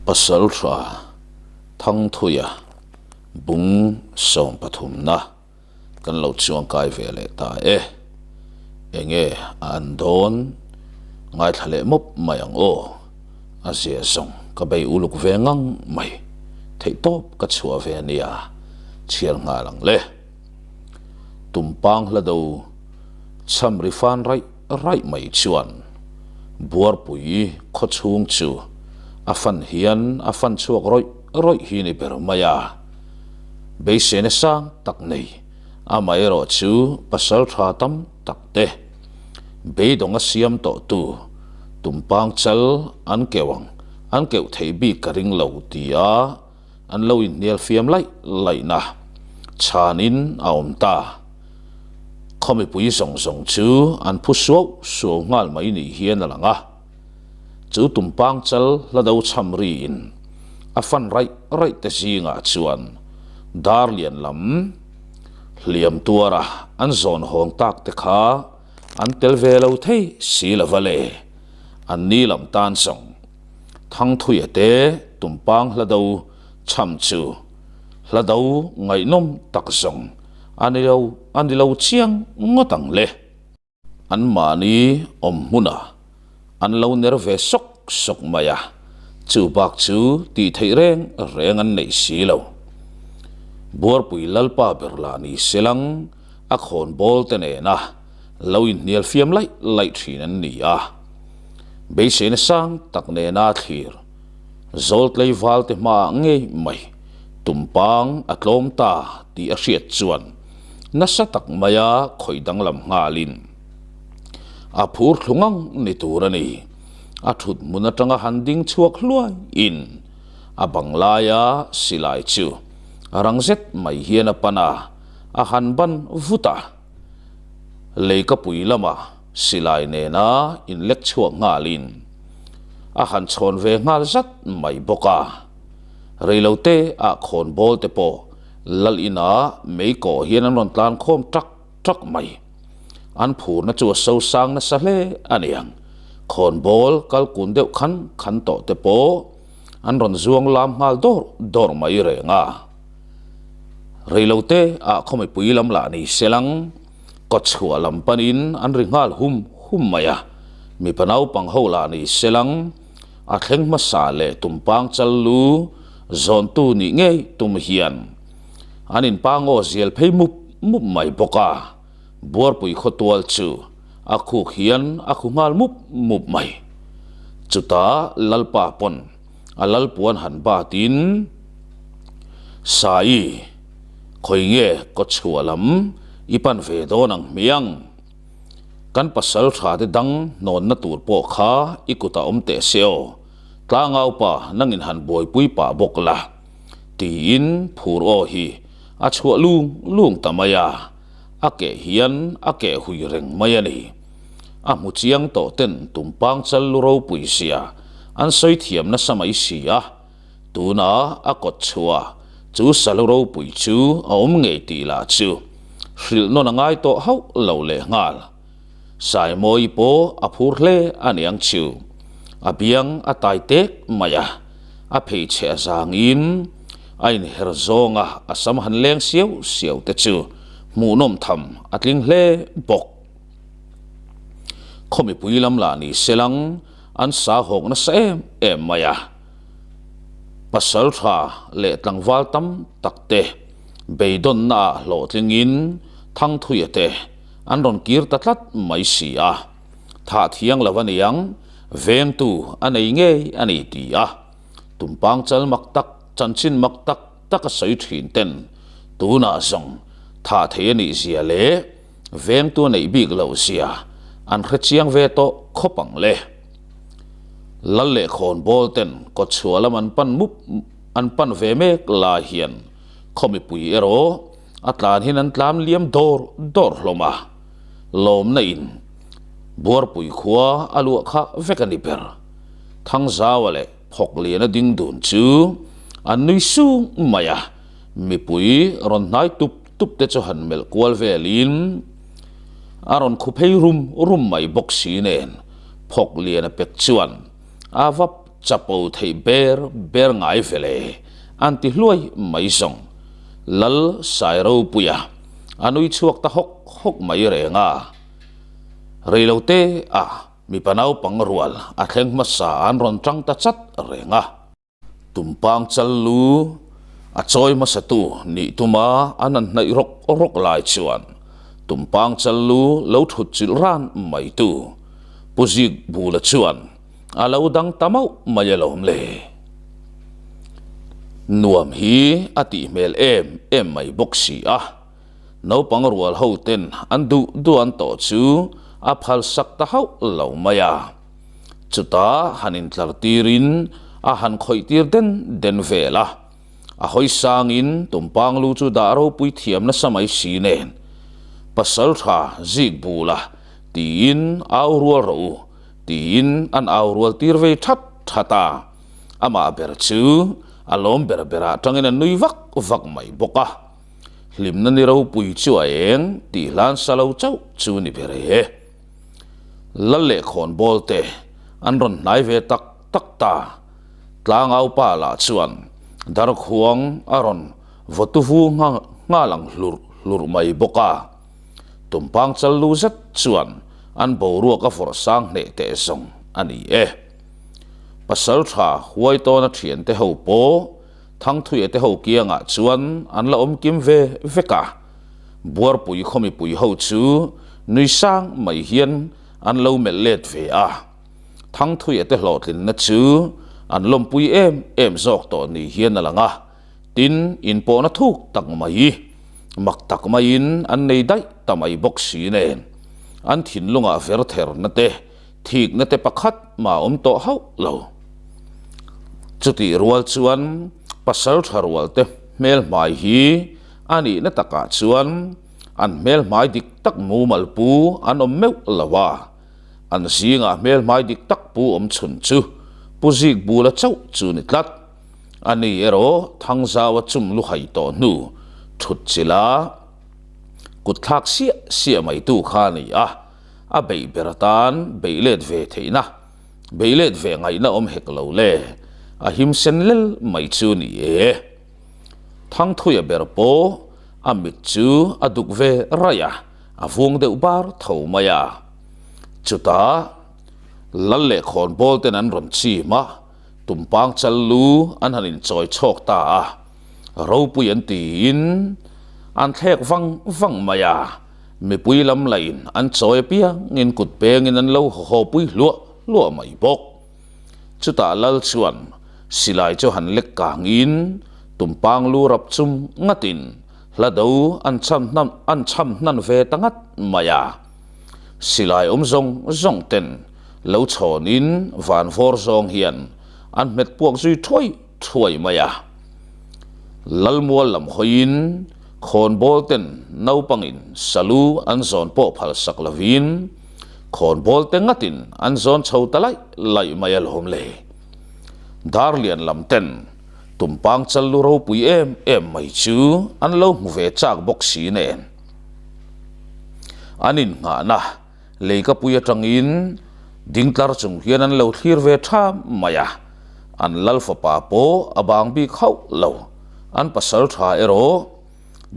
Pasalṭha Thangthuia bung sawmpathumna kan lo chuangkai ve leh ta e. Enge a an dawn ngaithla leh mawp mai ang aw. A zia zawng ka bei uluk ve ngang mai. Theihtawp ka chhuah ve ania chhiar nghal ang le. Tumpang hla do cham ri fan raih raih mai chuan Buarpui khaw chhung chu a fan hian a fan chhuak rawih rawih hi ni ber mai a. Beiseina sang tak nei amaherawh chu pasal tha tam tak te beidawng a siam tawh tu Tumpang chal an keuh ang an keuh theih bik ka ring lo tia An lo inhnial fiam laih laihna chhanin a awm ta. Khaw mipui zawng zawng chu an phu suau suau nghal mai ni hian a lang a. Chu tumpang chal hla do chham riin a fan raih raih te zingah chuan dar lian lam hliam tuara an zawn hawng tak te kha an tel ve lo thei si lova le. An ni lam tan zawng. Thangthuia te tumpang hla do chham chu hla do ngaihnawm tak zawng a ni lo a ni lo chiang ngawt ang le. An mahni awm hmunah an lo ner ve sawk sawk mai a, chu bak chu tih theih reng reng an neih si lo. Buarpui Lalpa ber lah ni selang a khawn bawl te nena lo inhnial fiam laih laih thin an ni a. Beiseina sang tak nena thlir Zawltlei valte hmaah ngei mai tumpang a tlawm ta tih a hriat chuan nasa tak maia khawih danglam nghalin a phur thlu ngang ni tur a ni. A thut hmun atanga han ding chhuak hluaiin a bang laia silai chu rang zet mai hian a pan a, a han ban vut a. Leikapui lama silai nena inlek chhuak nghalin a han chhawn ve nghal zat mai bawk a. Reilote ah khawn bawl te pawh lal inah mei kawh hian an rawn tlan khawm tak tak mai. An phurna chu a sosang nasa hle a niang. Khawn bawl kal kun deuh khan khan tawh te pawh an rawn zuang lam nghal dawr dawr mai reng a. Reilote ah khaw mipui lam lah ni selang kawtchhuah lam panin an ri nghal hum hum mai a, mipa naupang ho lah ni selang a thleng hmasa leh tumpang chal lu zawntu nih ngei tum hian an inpangaw zial phei mup mup mai bawk a, Buarpui khawtual chu a khuk hian a khu nghal mup mup mai. Chutah Lalpa pawn a Lalpuan han batin Sai, khawi nge kawtchhuah lam i pan ve dawn ang hmiang? Kan pasal tha te dang hnawnna tur pawh kha i kutah awm teh se aw, tlangaupa nangin han buaipui pah bawk la, tiin phur aw hi a chhuah lung lung ta mai a, a keh hian a keh hui reng mai a ni. A hmu chiang tawh ten tumpang chal lu ropui zia an sawi thiam nasa mai si a. Tuna a kawt chhuah chu salu ropui chu a awm ngei tih lah chu hrilh nawn a ngai tawh hauh lo leh nghal. Saimawi pawh a phur hle a niang chu. A biang a tai tek mai a, a pheichhe a zangin a inher zawnga a sam han leng siau siau te chu hmuhnawm tham a tling hle bawk. Khaw mipui lam lah ni selang an sa hawk nasa em em mai a. Pasal tha leh tlangval tam tak te beidawnna ah hlawhtlingin Thangthuia te an rawn kir ta tlat mai si a, thah thiang lo a niang, vengtu a nei ngei a ni ti a, tumpang chal mak tak, chanchin mak tak tak a sawi thin ten tunah zawng thah thei a nih zia leh vengtu a neih bik loh zia an hre chiang ve tawh khawp ang le. Lal leh khawnbawl ten kawtchhuah lam an pan mup an pan ve mek lai hian khaw mipui erawh a tlan hin an tlam liam dawr dawr hlawm a, lawmna in Buarpui khua a luah kha vek a ni ber. Thangzaua leh Phawkliana ding dun chu an nui sung mai a, mipui rawn hnai tup tup te chu han melh kual velin a rawn khu phei rum rum mai bawk si nen Phawkliana pek chuan a va. chapo theih ber ber ngai ve le, an ti hluai mai zawng. Lal Sairopuia a nui chhuak ta hawk hawk mai reng a. Reilote ah mipa naupang rual a thleng hmasa an rawn tang ta chat reng a. Tumpang chal lu a chawi hmasatu nih tuma an han hnaih rawk rawk lai chuan Tumpang chal lu lo thut chilh ran mai tu Pu Zik Bula chuan a lo dang ta mauh mai alawm le. Nuam hi a tih hmel em em mai bawk si a, naupang rual ho ten an duh duh an tawh chu a phalsak ta hauh lo mai a. Chutah han intlar tirin a han khawih tir den den vel a, a hawi sangin Tumpang lu chu dah ropui thiam nasa mai si nen, Pasal tha zik bula tiin au rual rawh u tiin an au rual tir vei that that a, amah ber chu a lawm ber berah tangin a nui vak vak mai bawk a, hlimna ni ropui chu a eng tih hlan sa lo chauh chu ni ber e. Lal leh khawnbawl te an rawn hnai ve tak tak ta. Tlangaupa lah chuan darkhuang a rawn vawtu vu nghal ang hlurh hlurh mai bawk a. Tumpang chal lu zet chuan an boruak a vawrh sang hneh teh zawng a ni e. Pasaltha Huaitawna thiante ho pawh Thangthuia te ho kiangah chuan an la awm kim ve vek a. Buarpui khaw mipui ho chu nui sang mai hian an lo melh let ve a, Thangthuia te hlawhtlinna chu an lawmpui em em zawk tawh ni hian a lang a, tin inpawhna thuk tak mai, mak tak maiin an nei daih ta mai bawk si nen an thinlungah ver therna te, thikna te pakhat mah a awm tawh hauh lo. Chutih rual chuan pasal tha rual te hmel hmai hi A nihna takah chuan an hmelhmai dik tak mumal pu an awm meuh lo a, an zingah hmelhmai dik tak pu awm chhun chu Pu Zik Bula chauh chu ni tlat. A ni erawh Thangzaua chum lu hai tawh hnu thut chila kut thlak siah siah mai tu kha a ni a, a beih ber atan beih let ve theihna, beih let ve ngaihna awm hek lo le, a him sen lel mai chu ni e. Thangthuia ber pawh a mit chu a duk ve raih a, a vuang deuh bar tho mai a. Chutah Lal leh khawnbawl ten an rawn chim a, tumpang chal lu an han inchawi chhawk ta a, ropui an tiin an thlek vang vang mai a, mipui lam lahin an chawi apiangin kut pengin an lo hawhawpui hluah hluah mai bawk. Chutah Lal chuan silai chu han lek kangin tumpang lu rap chum ngatin hla do an cham hnan an cham hnan ve ta ngat mai a. Silai awm zawng zawng ten lo chhawnin van vawr zawng hian an hmet puak zui thuai thuai mai a. Lalmual lam hawiin khawnbawl ten naupangin salu an zawn pawh phalsak lovin Khawnbawl te ngatin an zawn chho ta laih laih mai alawm le. Darlian lam ten tumpang chal lu ropui em em mai chu an lo hmu ve chak bawk si nen. An innghahna leikapui atangin dingtlar chung hian an lo thlir ve tham mai a, an lal fapa pawh a bang bik hauh lo, an pasal tha erawh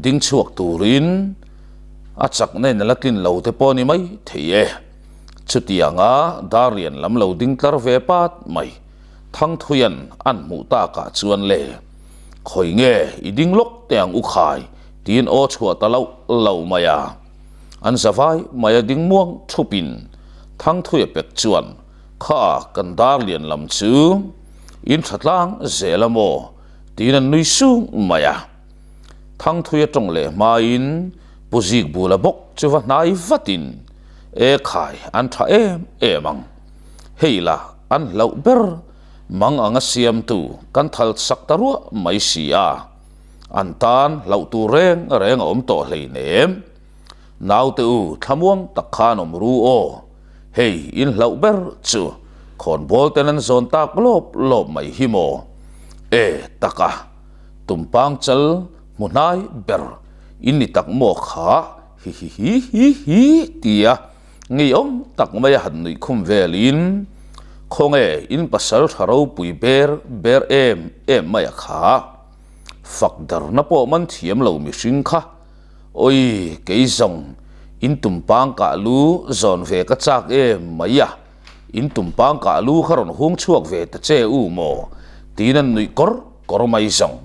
Ding chhuak turin a chakna in a la tlin lo te pawh a ni mai thei e. Chutianga Darian lam lo ding tlar ve pat mai Thangthuian an hmuh takah chuan le, Khawi nge i ding lawk teh ang u khai tiin aw chhuah ta loh lo mai a. An zavai mai a ding muang thupin Thangthuia pek chuan kha kan Darlian lam chu in tha tlang zel a maw tiin an nui sung mai a. Thangthui a tawng leh hmain Pu Zik bula bawk chu va hnai vatin E khai an tha em em ang. Hei lah an hlauh ber mang anga siamtu kan thal chak ta ruah mai si a, an tan hlauh tur reng reng a awm tawh hleinem. Naute u thlamuang tak khan awm ru aw, hei in hlauh ber chu khawnbawl ten an zawn tak lawp lawp mai hi maw? E taka. Tumpang chal hmu hnai ber in ni tak maw kha hi hi hi hi hi tia ngeiawm tak mai a han nuih khum velin Khawnge in pasal tha ropui ber ber em em mai a kha? Fak darna pawh man thiam lo mihring kha. Oi, kei zawng in tumpang kah lu zawn ve ka chak em mai a, in tumpang kah lu kha rawn hung chhuak ve ta che u maw? Tiin an nuih kawr kawr mai zawng.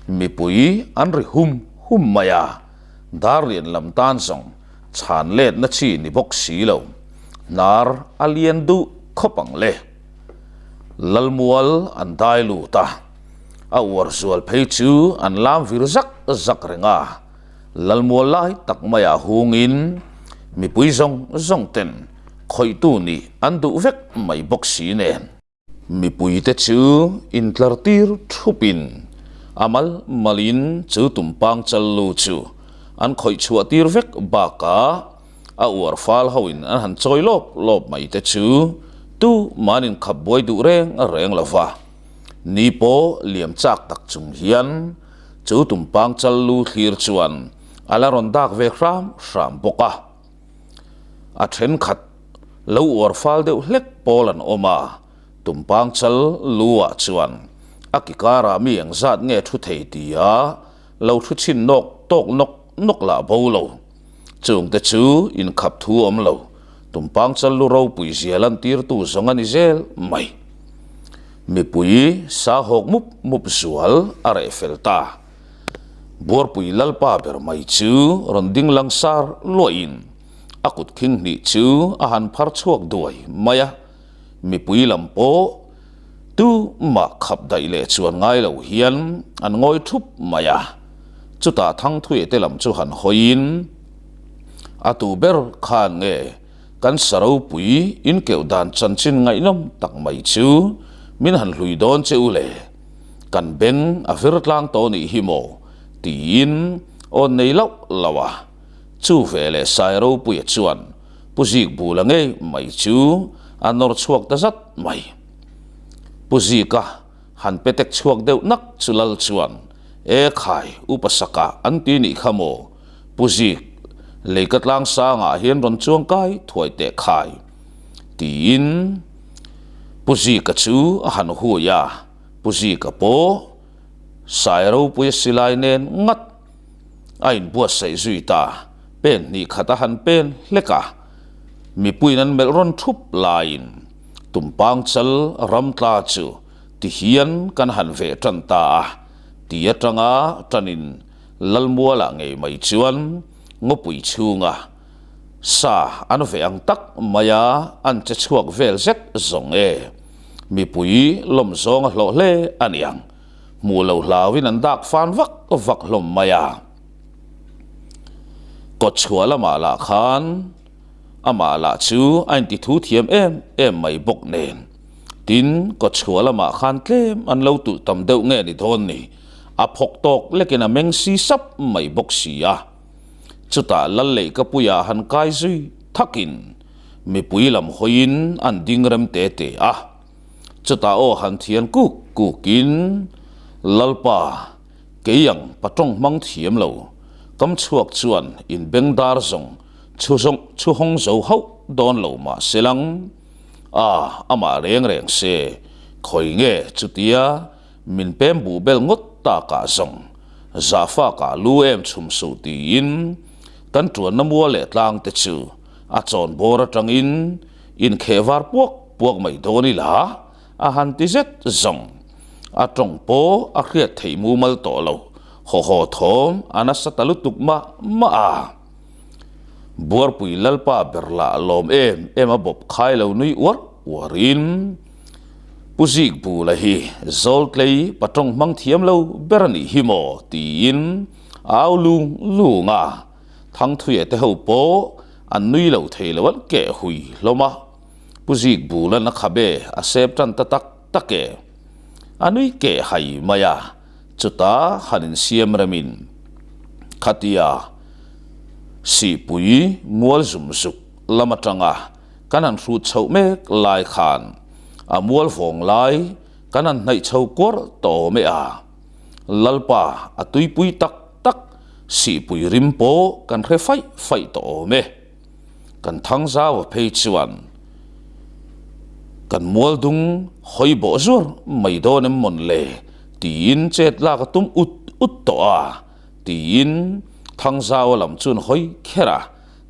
Mipui an ri hum hum mai a, Darlian lam tan zawng chhan letna chi ni bawk si lo, hnar a lian duh khawp ang le. Lalmual an dai lut a, a uar zual phei chu an lam vir zak zak reng a, Lalmual lai tak maiah hungin mipui zawng zawng ten khawihtu nih an duh vek mai bawk si nen. Mipuite chu intlar tir thupin a mal malin chu tumpang chal lu chu an khawih chhuah tir vek bakah a uar fal hoin an han chawi lawp lawp mai te chu tu man inkhap buai duh reng reng lo va. Ni pawh liam chak tak chung hian chu tumpang chal lu thlir chuan a la rawn dak ve hram hram bawk a. A thenkhat lo uar fal deuh hlek pawl an awm a, tumpang chal lu ah chuan a ki karah mi engzat nge thu thei tia lo thu chhin nawk tawk nawk nawk lah bo lo. Chungte chu inkhap thu awm lo, tumpang chal lu ropui zia lantirtu zawng a ni zel mai. Mipui sa hawk mup mup zual a reh fel ta. Buarpui Lalpa ber mai chu rawn ding langsar luahin a kut khing hnih chu a han phar chhuak duai mai a, mipui lam pawh tu mah khap daih leh chuan ngai lo hian an ngawi thup mai a. Chutah Thangthuia te lam chu han hawiin a tu ber khan nge kan sa ropui inkeuh dan chanchin ngaihnawm tak mai chu min han hlui dawn che u le. Kan beng a vir tlang tawh nih hi maw? tiin aw nei loh loh a. Chu veleh Sairopuia chuan Pu Zikbula ngei mai chu a nawr chhuak ta zat mai. Pu Zika han petek chhuak deuh nak chu lal chuan, E khai, upa saka an ti nih kha maw? Pu Zik, leika tlang sangah hian rawn chuang kai thuai teh khai. Tiin Pu Zika chu a han hui a, Pu Zika pawh Sairopuia silai nen ngat a inbuatsaih zui ta, pen hnih khat a han pen hlek a, mipuiin an melh rawn thup laiin Tumpang chal ram tla chu ti hian kan han veh tan ta a, ti atanga tanin Lalmualah ngei mai chuan ngawpui chhunga Sa an ve ang tak mai a, an che chhuak vel zet zawng e. Mipui lawm zawng a hlawh hle a niang. Hmuh lo hlauin an dak fan vak vak hlawm mai a. Kawtchhuah lamah lah khan amah lah chu a inti thu thiam em em mai bawk nen. Tin, kawtchhuah lamah khan tlem an lo tulh tam deuh nge ni dawn ni, a phawk tawk lekin a meng si sap mai bawk si a. Chutah lal leihkapuiah han kai zui thakin mipui lam hawiin an ding rem te te a. Chutah aw han thian kuk kukin, Lalpa, kei ang patawng hmang thiam lo, kam chhuak chuan in beng dar zawng chhu zawng chhu hawng zo hauh dawn lo mah se lang. A, amah reng reng se, khawi nge chutia Min pem buh bel ngawt takah zawng zahfakah lu em chhum suh tiin kan tuanna mua leh tlang te chu a chawn bawr atangin inkheh var puak puak mai dawn ila a han ti zet zawng. A tawng pawh a hriat theih mumal tawh lo, haw haw thawm a nasa ta lutuk mah mah a. Buarpui Lalpa ber lah lawm em em a bawp khai lo nui uar uarin Pu Zikbula hi Zawltlei patawng hmang thiam lo ber a nih hi maw tiin a au lung lung a, Thangthuia te ho pawh an nui lo thei lo an keh hui hlawm a, Pu Zikbula'n a khabe a sep tan ta tak tak e. A nui keh hai mai a, chutah han insiam remin khatia Sihpui mual zum zuk lam atanga kan han hrut chhoh mek lai khan a mual vawng lai kan han hnaih chho kuar tawh awm e a. Lalpa a tuipui tak tak sihpui rim pawh kan hre faih faih tawh awm e. Kan thang zau a phei chuan. Kan mualdung hawi bawh zuar mai dawn em mawn le? tiin chet lak a tum ut ut tawh a, tiin Thangzaua lam chuan hawi kher a,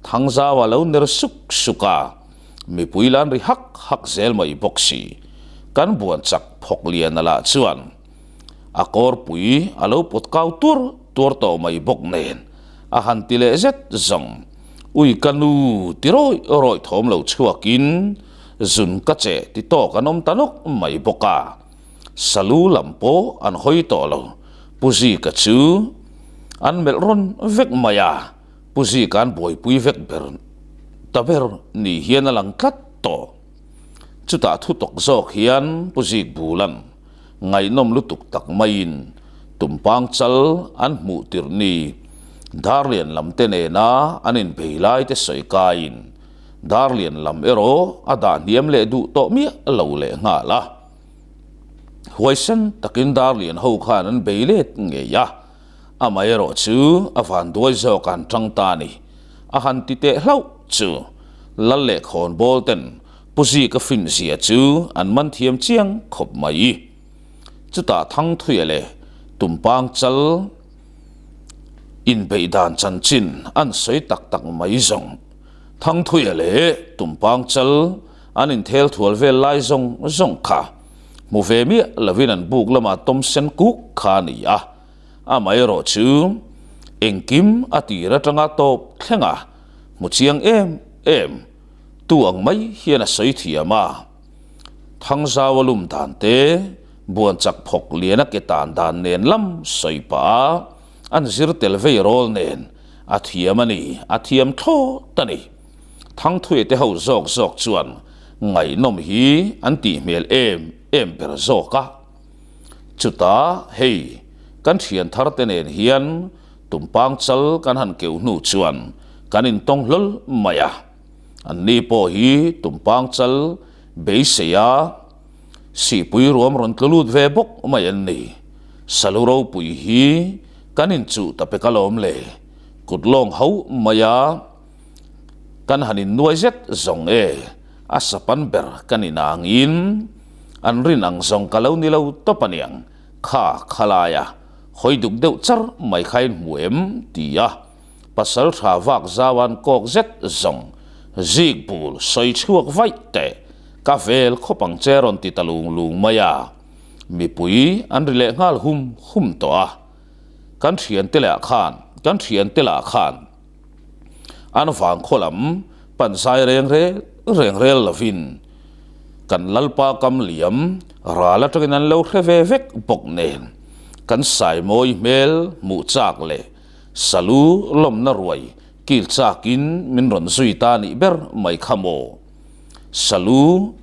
Thangzaua lo ner suk suk a, mipui lan ri hak hak zel mai bawk si. Kan buan chak phawk lian a lah chuan a kawrpui a lo pawt kau tuar tuar tawh mai bawk nen a han ti leh zet zawng. Ui ka nu ti rawih rawih thawm lo chhuakin zun ka che ti tawk an awm ta nawk mai bawk a. Salu lam pawh an hawi tawh lo. Pu Zika chu an melh rawn vek mai a, Pu Zika an buaipui vek ber ta ber ni hian a lang tlat tawh. Chutah thu tawk zawk hian Pu Zik Bulan ngaihnawm lutuk tak maiin Tumpang chal an hmuh tirh ni Darlian lam te nena an inbei lai te sawi kaiin Darlian lam erawh a dah hniam leh duh tawh miah lo leh nghal a. Huaisen takin Darlian ho khan an bei let ngei a, amaherawh chu a vanduai zawk an tang ta a ni. A han ti teh hlauh chu Lal leh Khawnbawl ten Pu Zika fin zia chu an man thiam chiang khawp mai. Chutah Thangthuia leh Tumpang chal inbeih dan chanchin an sawi tak tak mai zawng. Thangthuia leh Tumpang chal an inthel thual vel lai zawng zawng kha hmu ve miah lovin an buk lamah tawm sen kuk kha a ni a. Amaherawh chu engkim a tir atanga tawp thleng a, hmu chiang em em tu ang mai hian a sawi thiam a. Thangzau a lum dan te, buan chak phawk lian a ke tan dan nen lam sawi pah a, an zir tel vei rawl nen a thiam a ni, a thiam thlawt a ni. Thangthuia te ho zawk zawk chuan ngaihnawm hi an tih hmel em em ber zawk a. Chutah hei kan thian thar te nen hian tumpang chal kan han keuh hnu chuan kan intawng hlawl mai a. Anni pawh hi tumpang chal beisei a sihpui ruam rawn tlu lut ve bawk mai an ni. Salu ropui hi kan inchuh ta pek alawm le, kut lawng hauh mai a. Kan han innuai zet zawng e, a sapan ber ka ni nangin an rin ang zawng ka lo ni lo tawp aniang, kha khalaia hawi duk deuh char mai kha in hmu em? ti a pasal tha vak zau an kawk zet zawng zik bul sawi chhuak vaih teh ka vel khawp ang che rawn ti ta lung lung mai a, mipui an ri leh nghal hum hum tawh a, kan thiante leh ah khan kan thiante lah khan. An vangkhaw lam pan zai reng rel reng rel lovin kan Lalpa kam liam ral atangin an lo hre ve vek bawk nen kan Saimawi hmel hmuh chak leh Salu lawmna ruai kil chakin min rawn zui ta nih ber mai kha maw? Salu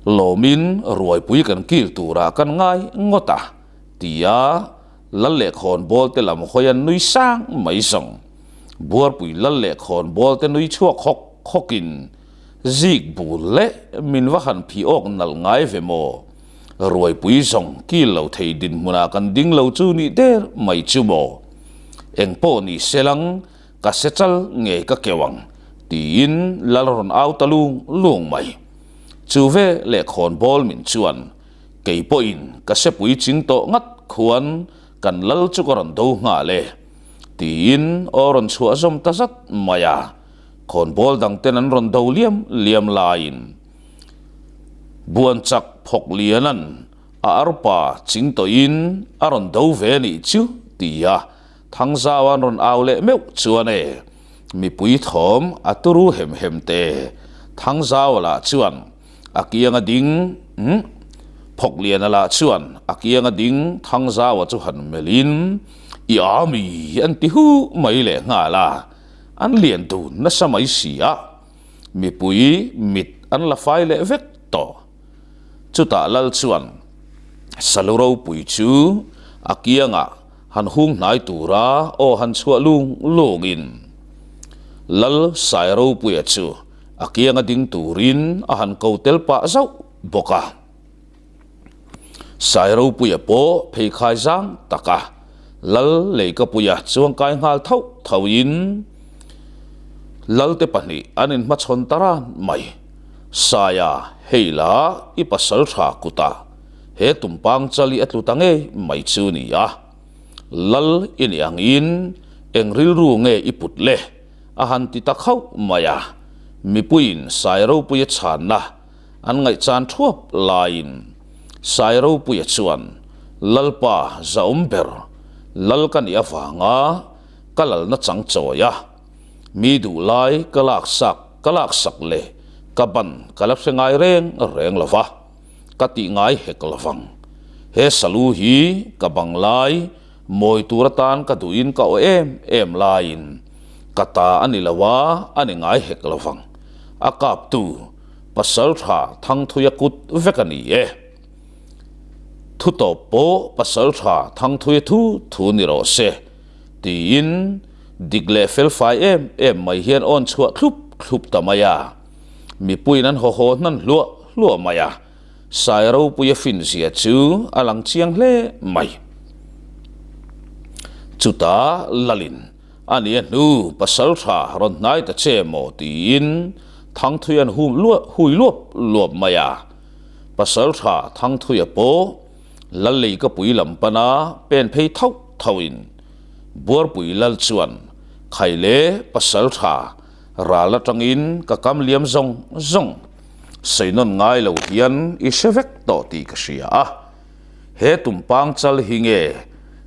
lawmin ruaipui kan kil turah kan ngai ngawt a tia Lal leh khawnbawl te lam hawi an nui sang mai zawng. Buarpui lal leh khawnbawl te nui chhuak hawk hawk in zik bul leh min va han phih awk nalh ngai ve maw? Ruaipui zawng kil lo thei dinhmunah kan ding lo chu nih der mai chu maw? Engpawh ni selang ka se chal nge ka keuh ang tiin lal rawn au ta lung lung mai. Chu ve leh khawnbawl min chuan Kei pawhin ka sepui ching tawh ngat khuan kan lal chu ka rawn do nghal e, tiin aw rawn chhuah zawm ta zat mai a. Khawnbawl dangten an rawn do liam liam laiin Buanchak Phawkliana'n a arpa ching tawhin a rawn do ve nih chu tia Thangzau an rawn au leh meuh chuan e, mipui thawm a turu hem hem te. Thangzau lah chuan A kianga ding Phawkliana lah chuan a kianga ding Thangzaua chu han melhin I a mi an ti hu mai leh nghal a, an lian dun nasa mai si a, mipui mit an la fai leh vek tawh. Chutah lal chuan Salu ropui chu a kiangah han hung hnai tura aw han chhuah lung lungin Lal Sairopuia chu A kianga ding turin a han ko tel pah zauh bawk a. Sairopuia pawh pheikhai zang taka Lal Leikapuia chuangkai nghal thauh thauhin Lalte pahnih an inhmachhawn ta ran mai. Saia, hei la i pasal tha kutah he tumpang chal i a tlu ta ngei mai chu ni a. Lal i nih angin eng rilru nge i put le? a han ti ta khauh mai a. Mipuiin Sairopuia chhanna an ngaihchan thuap laiin Sairopuia chuan Lalpa zahawm ber Lal ka nih avanga ka lalna chang chawi a, mi duh lai ka laksak ka laksak leh ka ban ka la hre ngai reng reng lo va, ka tih ngai hek lo vang. He salu hi ka bang lai mawi tur atan ka duhin ka aw em em laiin ka ta a ni lo a, a ni ngai hek lo vang. A kaptu pasal tha Thangthuia kut vek a ni e. Thu tawp pawh pasal tha Thangthuia thu thu ni rawh se tiin dik leh fel fai em em mai hian awn chhuah thlup thlup ta mai a. Mipuiin an haw haw hnan hluah hluah mai a, Sai ropuia finzia chu a lang chiang hle mai. Chutah Lalin a nia hnu pasal tha rawn hnai ta che maw tiin Thangthui an hum luah hui luap luap mai a. Pasal tha Thangthuia pawh Lal Leikapui lam pana pen phei thauh thauhin Buarpui Lal chuan Khaile pasal tha ral atangin ka kam liam zawng zawng sawi nawn ngai lo hian i hre vek tawh tih ka hria a. He tumpang chal hi nge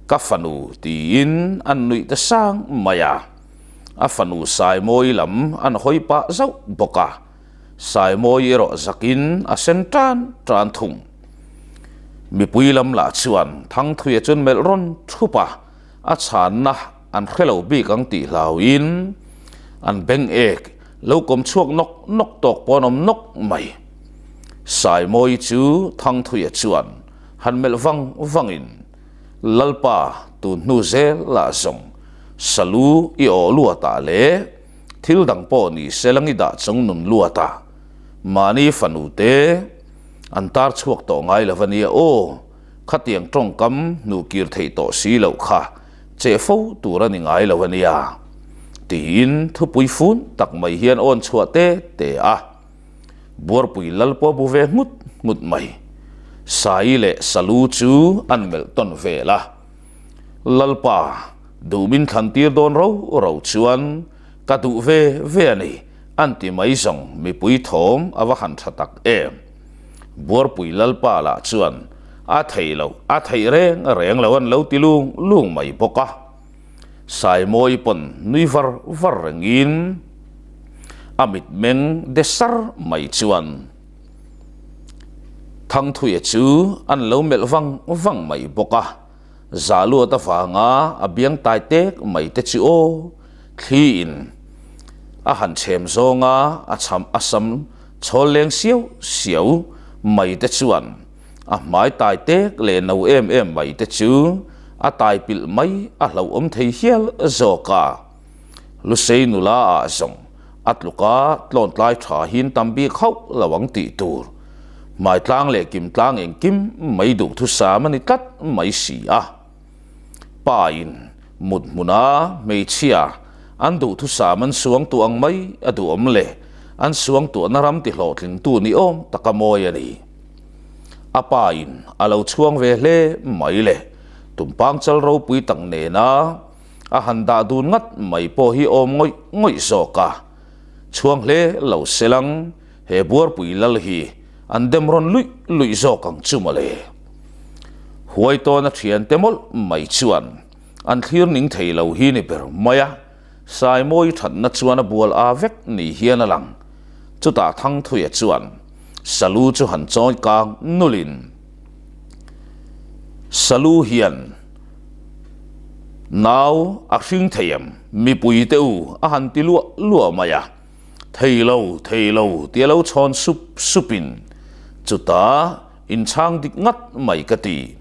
ka fanu tiin an nuih ta sang mai a. A fanu Saimawi lam an hawi pah zauh bawk a. Saimawi erawh zakin a sen tan tan thung. Mipui lam lah chuan Thangthuia chuan melh rawn thup a, a chhanna an hre lo bik ang tih hlauhin an beng ek lo kawm chhuak nawk nawk tawk pawh an awm nawk mai. Saimawi chu Thangthuia chuan han melh vang vangin, Lalpa tun hnu zel lah zawng salu i awh luatah leh thil dang pawh ni se lang i dah chung nun luatah mahni fanu te an tar chhuak tawh ngai lo a nia aw. Khatiang tawngkam hnuh kir theih tawh si loh kha che fo tur a ni ngai lo a nia, tiin thupui fun tak mai hian awn chhuah te te a. Buarpui lal pawh bu ve nghut nghut mai. Sai leh Salu chu an melh tawn vel a. Lalpa, duh min thlan tir dawn ro ro chuan ka duh ve ve a ni, an ti mai zawng mipui thawm a va han tha tak em. Buarpui Lalpa lah chuan a thei lo, a theih reng reng lo an lo ti lung lung mai bawk a. Saimawi pawn nui var var rengin a mitmeng de sar mai chuan Thangthuia chu an lo melh vang vang mai bawk a. Zahluat avanga a biang tai tek mai te chu aw, thli in a han chhem zawnga a cham a sam chhawl leng siau siau mai te chuan a hmai tai tek leh no em em mai te chu a tai pilh mai a hlauhawm thei hial zawk a. Lusei nula ah zawng a tluk a, tlawn tlai tha hin tam bik hauh lo ang tih tur. Hmai tlang leh kim tlang engkim mai duh thusam a ni tlat mai si a. Pa in mut hmuna hmeichhia an duh thusam an suang tuah ang mai a duhawm leh an suang tuahna ram ti hlawhtlingtu ni awm taka mawi a ni. A pa in a lo chhuang ve hle mai le tumpang chal ropui tak nena A han dah dun ngat mai pawh hi awm ngawih ngawih zawk a, chhuang hle lo selang he buarpui lal hi an dem rawn luih luih zawk ang chu mawle. Huai tawna thiante mawlh mai chuan an thlir ning thei lo hi ni ber mai a, Saimawi thatna chuan a bual a vek ni hian a lang. Chutah Thangthuia chuan Salu chu han chawi kang nulin Salu hian Nau a hring thei em? Mipui te u a han ti luah luah mai a, thei lo, thei lo tia lo chhawn sup sup in chutah inchhang dik ngat mai ka ti.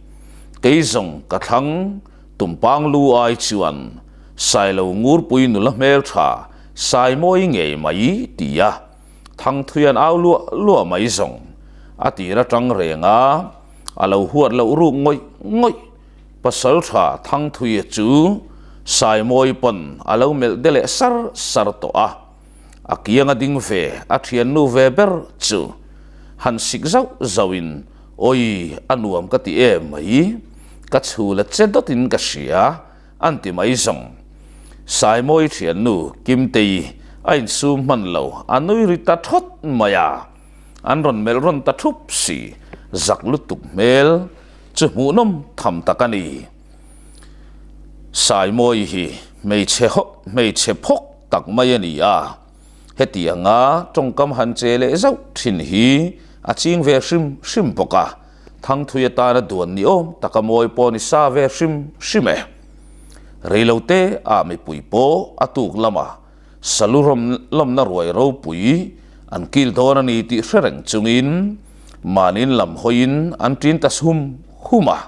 Kei zawng ka thlang tumpang lu ai chuan Sailo Ngurpui nula hmeltha Saimawi ngei mai ti a. Thangthui an au luah luah mai zawng a tir atang reng a, a lo huat loh ruk ngawih ngawih. Pasal tha Thangthuia chu Saimawi pawn a lo melh de leh sar sar tawh a. A kianga ding ve a thiannu ve ber chu han sik zauh zauhin, Awii, a nuam ka ti em mai, ka chhul a che dawtin ka hria, an ti mai zawng. Saimawi thiannu Kimtei a insum hman lo, a nui ri ta thawt mai a, an rawn melh rawn ta thup si, zak lutuk hmel chu hmuhnawm tham tak a ni. Saimawi hi hmeichhe hmeichhe phawk tak mai a ni a, hetianga tawngkam han che leh zauh thin hi a ching ve hrim hrim bawk a, Thangthui atana duan ni awm taka mawi pawh ni sa ve hrim hrim e. Reilote ah mipui pawh a tuk lama salu lawmna ruai ropui an kil dawn a ni tih hre reng chungin mahniin lam hawiin an ṭin ta hum hum a.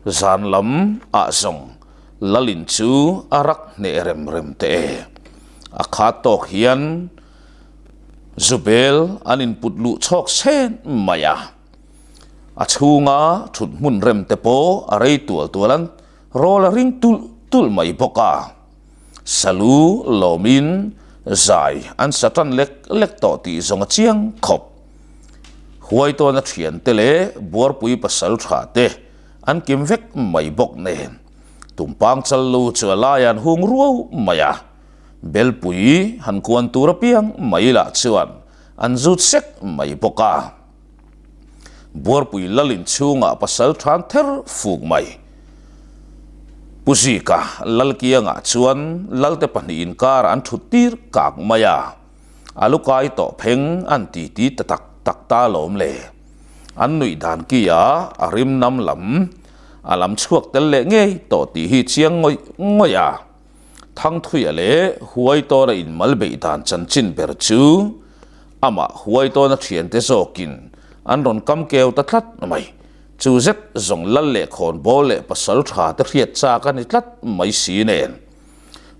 Zan lam ah zawng Lalin chu a rak hneh rem rem teh e. A khat tawk hian Zubel an input luh chhawk chhen mai a. A chhunga thut hmun rem te pawh a rei tual tual an rawl a ring tulh tulh mai bawk a. Salu lawmin zai an sa tan lek lek tawh tih zawng a chiang khawp. Huaitawna thiante leh Buarpui pasal tha te an kim vek mai bawk nen Tumpang chal lu chu a laiah an hung ruau mai a. Belpui han kuan tur apiang mai lah chuan an zut sek mai bawk a. Buarpui lalin chhungah pasal than ther fuk mai. Pu Zika Lalkiangah chuan Lalte pahnihin karah an thut tir kak mai a, a lu kai tawh pheng an ti ti ta tak tak ta lawm le. An nuih dan kia a rim nam lam a lam chhuak tel leh ngei tawh tih hi chiang ngawih ngawih a. Thangthuia leh Huaitawna inmal beih dan chanchin ber chu amah Huaitawna thiante zawkin an rawn kam keu ta tlat mai. Chu zet zawng lal leh khawnbawl leh pasal tha te hriat chak a ni tlat mai si nen.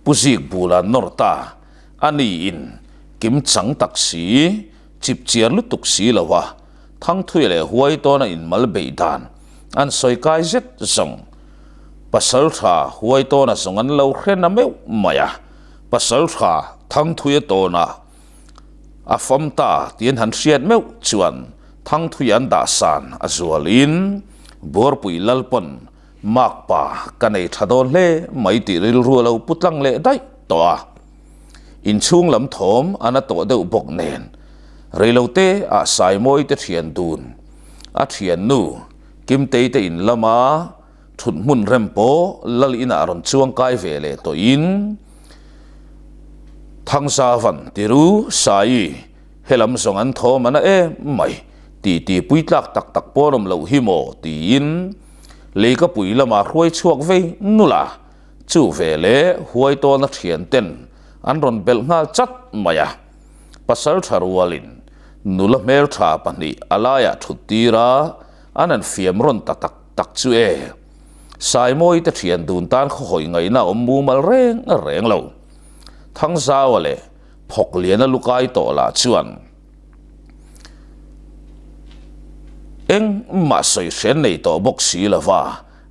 Pu Zik bul an nawr ta a niin kim chang tak si, chip chiar lutuk si lo a, Thangthuia leh Huaitawna inmal beih dan an sawi kai zet zawng. Pasal tha Huaitawna zawng an lo hre na meuh mai a, Pasal tha Thangthuia tawna a fam ta tih an han hriat meuh chuan Thangthuia an dah san a zualin Buarpui Lalpawn makpa ka nei tha dawn hle mai tih rilru a lo pu tlang leh daih tawh a. Inchhung lam thawm a na tawh deuh bawk nen reilote ah Saimawi te thian dun a thiannu Kimtei te in lama thut hmun rem pawh lal inah rawn chuang kai ve leh tawhin Thangzavan tiru Saii helam zawng an thawm a na em mai ti ti pui tlak tak tak pawn awm loh hi maw tiin leikapui lamah hruai chhuak vei nul a, chu ve leh huai tawna thian ten an rawn belh nghal chat mai a, pasal tha rualin nula hmeltha pahnih a laiah thut tir a an han fiam rawn ta tak tak chu e. Saimawi te thian dun tan khawhawi ngaihna awm mumal reng reng lo. Thangzaua leh Phawkliana lukai tawh lah chuan engmah sawi hrian nei tawh bawk si lova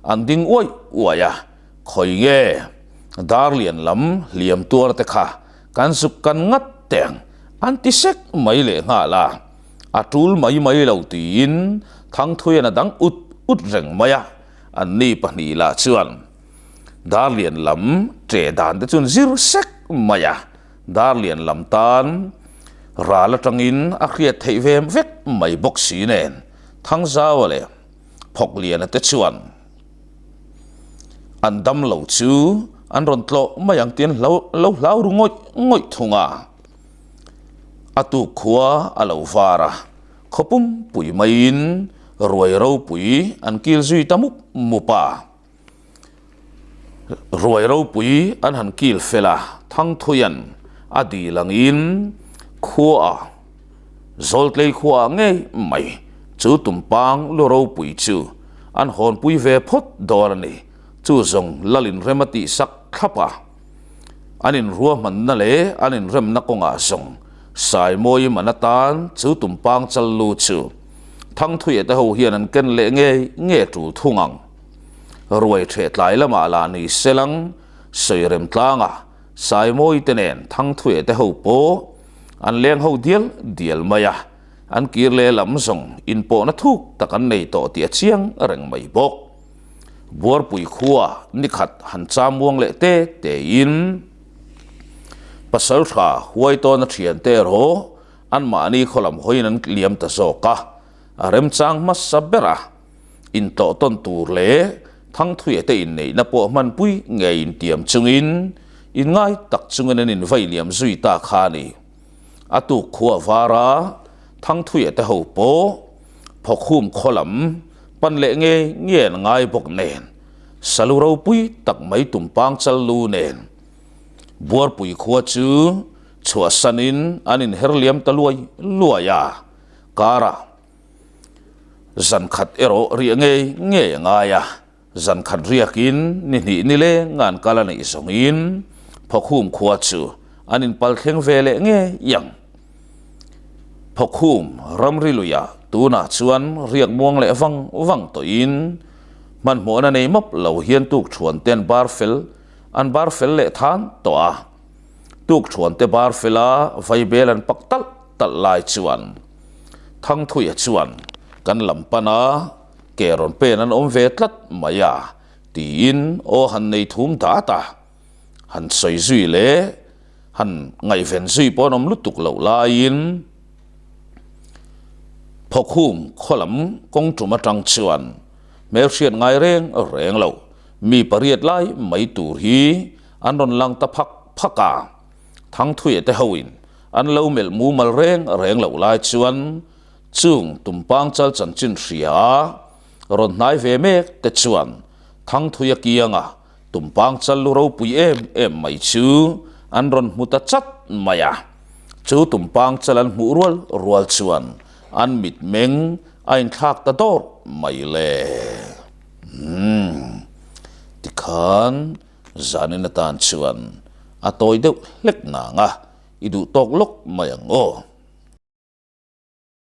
an ding uaih uaih a, khawi nge Darlian lam hliam tuar te kha kan zuk kan ngat teng an ti sek mai leh nghal a, a tul mai mai lo tiin Thangthuian a dang ut ut reng mai a, anni pahnih lah chuan Darlian lam ṭeh dan te chuan zir sek mai a, Darlian lam tan ral atangin a hriat theih ve vek mai bawk si nen Thangzaua leh Phawkliana te chuan an dam lo chu an rawn tlawh mai ang tih an lo hlau ru ngawih ngawih thung a. A tuk khua a lo var a, khaw pumpui maiin ruai ropui an kil zui ta mup mup a. Ruai ropui an han kil fel a, Thangthuian a dil angin khuaah Zawltlei khuaah ngei mai chu tumpang lu ropui chu an hawnpui ve phawt dawn a ni. Chu zawng Lalin rem a tihsak thlap a. An inruahmanna leh an inremna kawngah zawng Saimawi man atan chu tumpang chal lu chu Thangthuia te ho hian an ken leh ngei nge tul thung ang. Ruai ṭheh tlai lamah lah ni se lang, Sawirem tlangah Saimawi te nen Thangthuia te ho pawh. An leng ho dial dial mai a, an kir leh lam zawng inpawhna thuk tak an nei tawh tih a chiang reng mai bawk. Buarpui khua nikhat han cham uang leh te tein Pasaltha huai tawna thiante erawh anmahni khaw lam hawiin an liam ta zawk a, a remchang hmasa ber a, intlawh tawn tur leh Thangthuia te inneihna pawh hmanpui ngei intiam chungin inngai tak chungin an invai liam zui ta kha a ni. A tuk khua var a, Thangthuia te ho pawh Phawkhum khaw lam pan leh ngei ngei an ngai bawk nen, Salu ropui tak mai tumpang chal lu nen Buarpui khua chu chhuahsanin an inher liam ta luai luai a, karah zan khat erawh riah ngei ngei a ngai a, zan khat riakin ni hnih ni leng an kal a neih zawngin Phawkhum khua chu an inpal thleng ve leh ngei ang. Phawkhum ramri luiah tunah chuan riak muang leh vang vang tawhin hmanhmawhna nei mawp lo hian tukthuan te an bar fel an bar fel leh than tawh a. Tukthuan te bar fela vaibel an pak talh talh lai chuan Thangthuia chuan kan lam pana ke rawn pen an awm ve tlat mai a tiin aw han nei thum dat a. Han sawi zui leh han ngaihven zui pawh an awm lutuk loh laiin Phawkhum khaw lam kawng tum atang chuan hmelhriat ngai reng reng lo mi pariat lai mai tur hi an rawn lang ta phak phak a. Thangthuia te hoin an lo melh mumal reng reng loh lai chuan chung tumpang chal chanchin hria a rawn hnai ve mek te chuan Thangthuia kianga tumpang chal lu ropui em em mai chu an rawn hmu ta chat mai a. Chu tumpang chal an hmuh rual rual chuan an mitmeng a inthlak ta dawrh mai le. Umm tikhan Zanin atan chuan a tawi deuh hlek nang a, i duh tawk lawk mai ang aw.